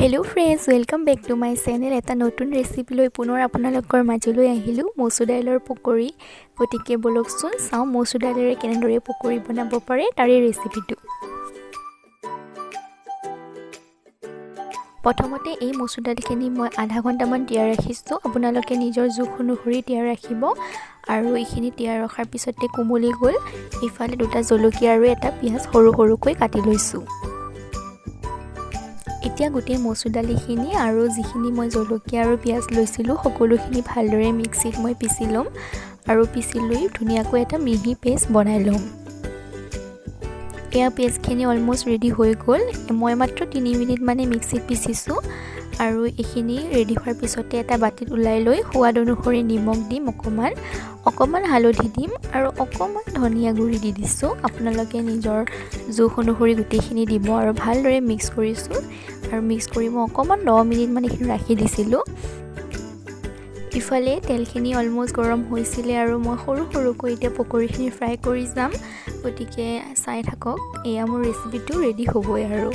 Hello friends, welcome back to my channel. এটা নতুন recipe লৈ পুনৰ আপোনালোকৰ মাজলৈ আহিলোঁ, মচুৰ দাইলৰ পকৰি। গতিকে ব'লকচোন চাওঁ মচুৰ দাইলেৰে কেনেদৰে পকৰি বনাব পাৰে তাৰে ৰেচিপিটো। প্ৰথমতে এই মচুৰ দাইলখিনি মই আধা ঘণ্টামান তিয়াই ৰাখিছোঁ। আপোনালোকে নিজৰ জোখ অনুসৰি তিয়াই ৰাখিব। আৰু এইখিনি তিয়াই ৰখাৰ পিছতে কোমলি গ'ল। ইফালে দুটা জলকীয়া আৰু এটা পিঁয়াজ সৰু সৰুকৈ কাটি লৈছোঁ। এতিয়া গোটেই মচুৰ দালিখিনি আৰু যিখিনি মই জলকীয়া আৰু পিঁয়াজ লৈছিলোঁ, সকলোখিনি ভালদৰে মিক্সিত মই পিচি ল'ম আৰু পিচি লৈ ধুনীয়াকৈ এটা মিহি পেষ্ট বনাই ল'ম। এয়া পেষ্টখিনি অলমষ্ট ৰেডি হৈ গ'ল। মই মাত্ৰ 3 মিনিট মানে মিক্সিত পিচিছোঁ। আৰু এইখিনি ৰেডি হোৱাৰ পিছতে এটা বাতিত ওলাই লৈ সোৱাদ অনুসৰি নিমখ দিম অকণমান, অকণমান হালধি দিম আৰু অকণমান ধনিয়া গুড়ি দি দিছোঁ। আপোনালোকে নিজৰ জোখ অনুসৰি গোটেইখিনি দিব আৰু ভালদৰে মিক্স কৰিছোঁ। আৰু মিক্স কৰি মই অকণমান 10 মিনিটমান এইখিনি ৰাখি দিছিলোঁ। ইফালে তেলখিনি অলমষ্ট গৰম হৈছিলে আৰু মই সৰু সৰুকৈ এতিয়া পকৰিখিনি ফ্ৰাই কৰি যাম। গতিকে চাই থাকক, এয়া মোৰ ৰেচিপিটো ৰেডি হ'বই। আৰু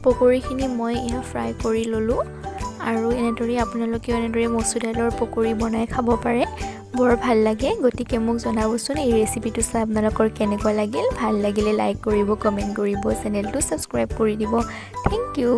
পকৰিখিনি মই এয়া ফ্ৰাই কৰি ল'লোঁ। আৰু এনেদৰে আপোনালোকেও এনেদৰে মচুৰ দাইলৰ পকৰি বনাই খাব পাৰে, বৰ ভাল লাগে। গতিকে মোক জনাবচোন এই ৰেচিপিটো চাই আপোনালোকৰ কেনেকুৱা লাগিল। ভাল লাগিলে লাইক কৰিব, কমেণ্ট কৰিব, চেনেলটো ছাবস্ক্ৰাইব কৰি দিব। Thank you.